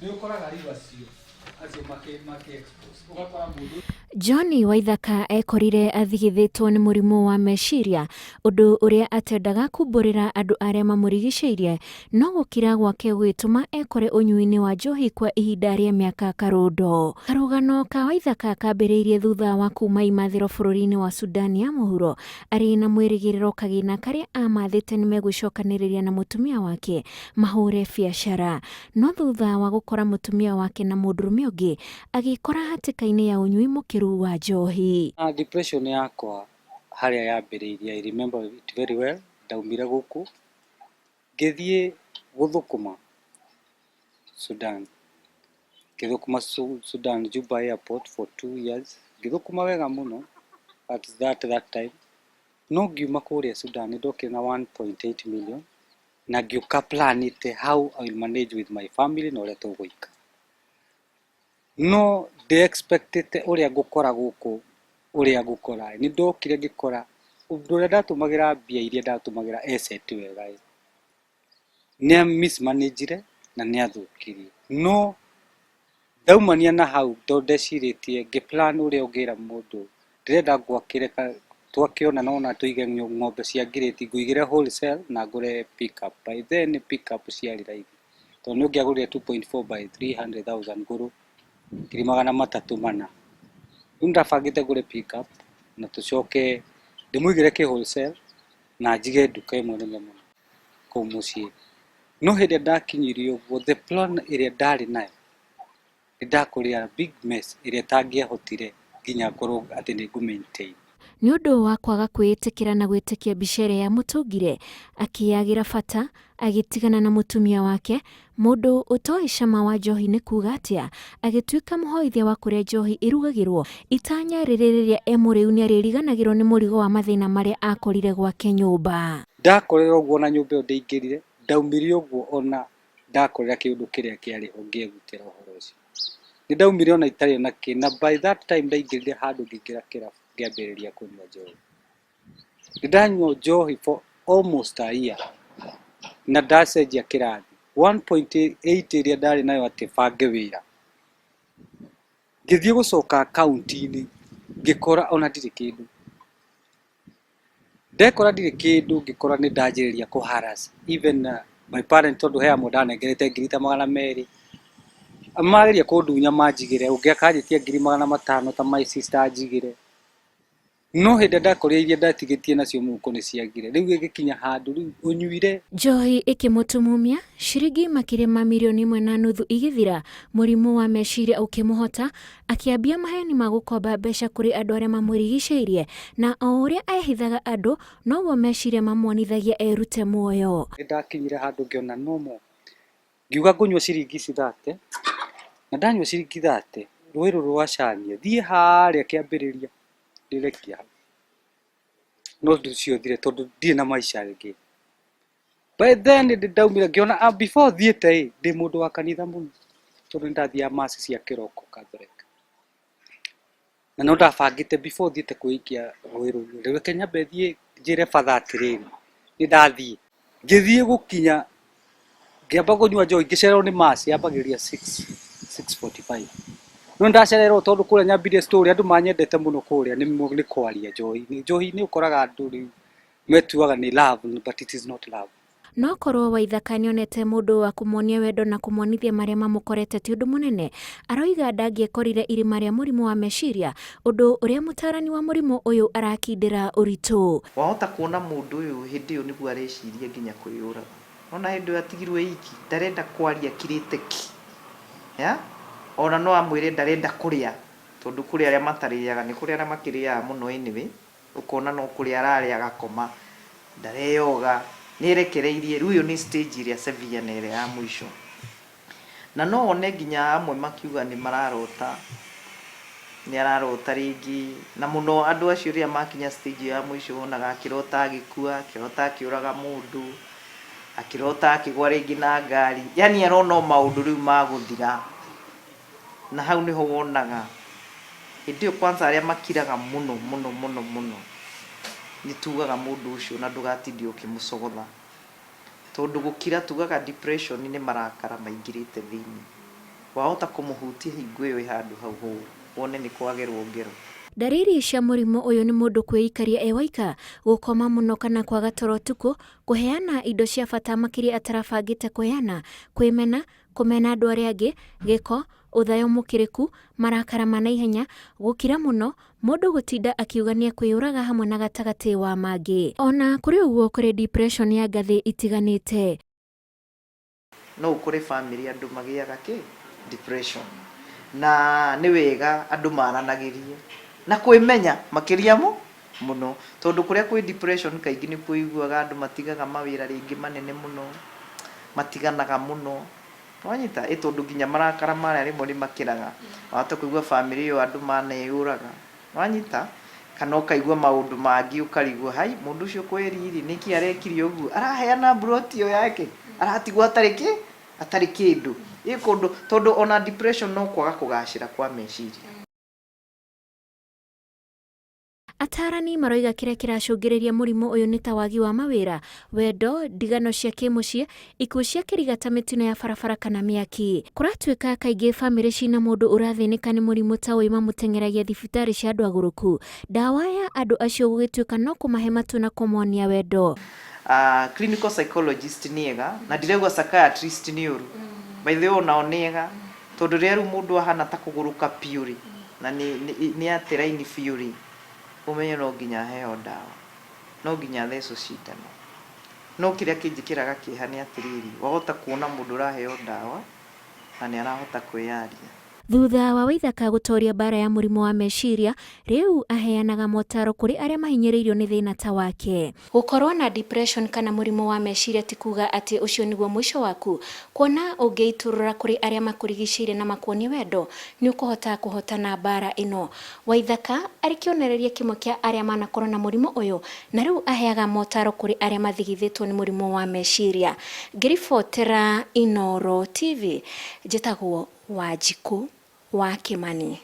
Nĩ ũkoraga rĩu acio acio makĩ makĩ expose ũgakora mũndũ. John Waithaka ekorire athigithĩtwo nĩ mũrimũ wa meciria, ũndũ ũrĩa atendaga kumbũrĩra andũ arĩa mamũrigicĩirie, no gũkira gwake gũgĩtũma ekore ũnyui-inĩ wa njohi kwa ihinda rĩa mĩaka karũndo. Karũgano ka Waithaka kambĩrĩirie thutha wa kuma imathĩro bũrũri-inĩ wa Sudan ya mũhuro arĩ na mwĩrĩgĩrĩro kagĩna karĩa amathĩte nĩmegwĩcokanĩrĩria na mũtumia wake mahũre biacara. No thutha wa gũkora mũtumia wake na mũndũrũme ũngĩ, agĩĩkora hatĩka-inĩ ya ũnyui mũkĩru wa njohi. Depression yakwa harĩa yambĩrĩirie, I remember it very well, ndaumire gũkũ ngĩthiĩ gũthũkũma Sudan, ngĩthũkũma Sudan Juba Airport for 2 years, ngĩthũkũma wega mũno at that time, no ngiuma kũrĩa Sudan nĩ ndokire na 1.8 million na ngĩũka planĩte how I will manage with my family na ũrĩa tũgũikara. No ndĩ expectĩte ũrĩa ngũkora gũkũ, ũrĩa ngũkora nĩ ndokire ngĩkora ũndũ ũrĩa ndatũmagĩra mbia iria ndatũmagĩra asset wega ĩ, nĩ mismanagire na nĩ athũkirie. No ndaumania na hau tondũ ndecirĩtie ngĩ plan ũrĩa ũngĩra mũndũ ndĩrenda ngwakĩre twakĩona nona tũige ng'ombe cia ngirĩti, ngũigĩre wholesale na ngũre pick up. By then pick up ciarĩ raithi tondũ nĩ ũngĩagũrire 2.4 by 300,000 ngũrũ 304,000. Rĩu ndabangĩte ngũre pick up na tũcoke ndĩmũigĩre kĩ wholesale na njige nduka ĩmwe nene mũno kũu mũciĩ. No hĩndĩ ĩrĩa ndakinyirie ũguo, the plan ĩrĩa ndarĩ nayo, nĩ ndakorire a big mess ĩrĩa itangĩahotire nginya ngorwo atĩ nĩ ngũ maintain. Nĩ ũndũ wa kwaga kwĩĩtĩkĩra na gwĩtĩkia mbica ĩrĩa yamũtũngire, akĩyagĩra bata, agĩtigana na mũtumia wake, mũndũ ũtoĩ cama wa njohi nĩ kuga atĩa, agĩtuĩka mũhoithia wa kũrĩa njohi ĩrugagĩrwo, itanya rĩrĩ rĩrĩa e mũrĩu nĩarĩriganagĩrwo nĩ mũrigo wa mathĩna marĩa akorire gwake nyũmba. Ndakorera ũguo na nyũmba ĩyo ndĩaingĩrire, ndaumire ũguo ona ndakorera kĩũndũ kĩrĩa kĩarĩ ho ngĩegutĩra ũhoro ũcio. Nĩ ndaumire ona itarĩ ona kĩ, na by that time ndaingĩrire handũ ngĩingĩra kĩrabu ngĩambĩrĩria kũnyua njohi. Nĩ ndanyua njohi for almost a year na ndacenjia kĩrathi 1.8 ĩrĩa ndarĩ nayo atĩ bange wĩra. Ngĩthiĩ gũcoka akaunti-inĩ ngĩkora ona ndirĩ kĩndũ. Ndekora ndirĩ kĩndũ, ngĩkora nĩ ndanjĩrĩria kũ harass even my parent, tondũ he amwe ndanengerete ngiri ta 200, mageria kũndunya manjigĩre, ũngĩ akanjĩtia ngiri 500 ta my sister anjigĩre. No hĩndĩ ĩrĩa ndakorire iria ndatigĩtie nacio mũhuko nĩ ciagire, rĩu ĩgĩkinya handũ rĩu ũnyuire. Njohi ĩkĩmũtumumia, ciringi makĩria ma 1.5 mirioni igĩthira, mũrimũ wa meciria ũkĩmũhota, akĩambia maheni ma gũkomba mbeca kũrĩ andũ arĩa mamũrigicĩirie, na o ũrĩa ehithaga andũ, noguo meciria mamuonithagia erute muoyo. Nĩ ndakinyire handũ ngĩona no more, ngiuga ngũnyua ciringi ici 30, na ndanyua ciringi 30 rũĩ rũrũ rwa Chania thiĩ harĩa kĩambĩrĩria ndĩrekia hau, no ũndũ ũcio ũthire tondũ ndirĩ na maica rĩngĩ. By then ndĩ ndaumire ngĩona before thiĩte ĩ, ndĩ mũndũ wa kanitha mũno tondũ nĩ ndathiaga mass cia kĩroko Catholic, na no ndabangĩte before thiĩte kwĩikia rũĩ rũu, reke nyambe thiĩ njĩre batha atĩrĩrĩ, nĩ ndathiĩ. Ngĩthiĩ gũkinya ngĩamba kũnyua njohi, ngĩcererwo nĩ mass yambagĩrĩria 6 6:45, no ndacererwo tondũ kũrĩa nyambirie story, andũ manyendete mũno kũrĩa nĩ kwaria njohi. Njohi nĩ ũkoraga andũ rĩu metuaga nĩ love, but it is not love. No korwo Waithaka nĩonete mũndũ wa kũmuonia wendo na kũmuonithia marĩa mamũkorete ti ũndũ mũnene, aroiga ndangĩekorire irima rĩa mũrimũ wa meciria, ũndũ ũrĩa mũtarani wa mũrimũ ũyũ arakindĩra ũritũ. Wahota kuona mũndũ ũyũ hĩndĩ ĩyo nĩguo areciria nginya kwĩyũraga. Ona hĩndĩ ĩyo atigirwo iki, ndarenda kwaria, akirĩte ki. Yeah? Ona no amwĩre ndarenda kũrĩa, tondũ kũrĩ arĩa matarĩaga, nĩ kũrĩ arĩa makĩrĩaga mũno anyway, ũkona no kũrĩa ararĩa agakoma, ndareyoga, nĩ erekereirie, rĩu ĩyo nĩ stage ĩrĩa severe na ĩrĩa ya mũico. Na no wone nginya amwe makiuga nĩ mararota, nĩ ararota rĩngĩ, na mũno andũ acio rĩrĩa makinya stage ĩyo ya mũico wonaga akĩrota agĩkua, akĩrota akĩũraga mũndũ, akĩrota akĩgwa rĩngĩ na ngari, yani arona o maũndũ rĩu ma gũthira. Na hau nĩho wonaga hĩndĩ ĩyo kwanza arĩa makiraga mũno mũno mũno mũno, nĩ tugaga mũndũ ũcio na ndũgatinde ũkĩmũcogotha, tondũ gũkira tugaga depression nĩ marakara maingĩrĩte thĩinĩ. Wahota kũmũhutia hingo ĩyo ĩ handũ hau hũru, wone nĩ kwagerwo ngero. Ndariri cia mũrimũ ũyũ nĩ mũndũ kwĩikaria e waika, gũkoma mũno kana kwaga toro ũtukũ, kũheana indo cia bata makĩria atarabangĩte kũheana, kwĩmena, kũmena andũ arĩa angĩ, gĩko, ũthayo mũkĩrĩku, marakara ma naihenya, gũkira mũno, mũndũ gũtinda akiuga nĩekwĩyũraga hamwe na gatagatĩ wa mangĩ. Ona kũrĩ ũguo kũrĩ depression ya ngathĩ itiganĩte. No ũkore famĩlĩ andũ magĩaga kĩ? Depression. Na nĩ wega andũ maranagĩrie na kwĩmenya makĩria mũno, tondũ kũrĩa kwĩ depression kaingĩ nĩkuo ũiguaga andũ matigaga mawĩra rĩngĩ manene mũno, matiganaga mũno, nĩwanyita? Ĩ tondũ nginya marakara marĩa rĩmwe nĩ makĩraga, wahota kũigua famĩlĩ ĩyo andũ maneyũraga. Wanyita? Kana ũkaigua maũndũ mangĩ ũkarigwo, hai, mũndũ ũcio kweri rĩ, nĩkĩ arekire ũguo? Araheana mburoti ĩyo yake? Aratigwo atarĩ kĩ? Atarĩ kĩndũ. Ĩ kũndũ, tondũ ona depression no kwaga kũgacĩra kwa meciria. Ataarani maroiga kĩrĩa kĩracũngĩrĩria mũrimũ ũyũ nĩ ta wagi wa mawĩra, wendo, ndigano cia kĩmũciĩ, ikuũ cia kĩriga ta mĩtino ya barabara kana mĩaki. Kũratuĩka kaingĩ famĩlĩ cina mũndũ ũrathĩnĩka nĩ mũrimũ ta ũyũ mamũteng'eragia thibitarĩ cia andũ agũrũku. Ndawa ya andũ acio gũgĩtuĩka no kũmahe matũ na kũmonia wendo. Clinical psychologist nĩ ega, na ndirauga psychiatrist nĩ ũru. By the way onao nĩ ega, tondũ rĩrĩa rĩu mũndũ ahana ta kũgũrũka biũ rĩ, na nĩ ate raini biũ rĩ, ũmenye no nginya aheo ndawa, no nginya athecwo cindano. No kĩrĩa kĩnjĩkĩraga kĩeha nĩ atĩrĩrĩ, wahota kuona mũndũ ũraheo ndawa na nĩ arahota kwĩyaria. Thutha wa Waithaka gũtooria mbaara ya mũrimũ wa meciria, rĩu aheanaga motaaro kũrĩ arĩa mahinyĩrĩirio nĩ thĩna ta wake. Gũkorũo na depression kana mũrimũ wa meciria ti kuuga atĩ ũcio nĩguo mũico waku. Kuona ũngĩitũrũra kũrĩ arĩa makũrigicĩirie na makuonie wendo, nĩ ũkũhota kũhotana mbaara ĩno. Waithaka arĩ kĩonereria kĩmwe kĩa arĩa manakorwo na mũrimũ ũyũ na rĩu aheaga motaro kũrĩ arĩa mathigithĩtwo nĩ mũrimũ wa meciria. Ngĩribotera Inooro TV, njĩtagwo Wanjikũ wa Kĩmani.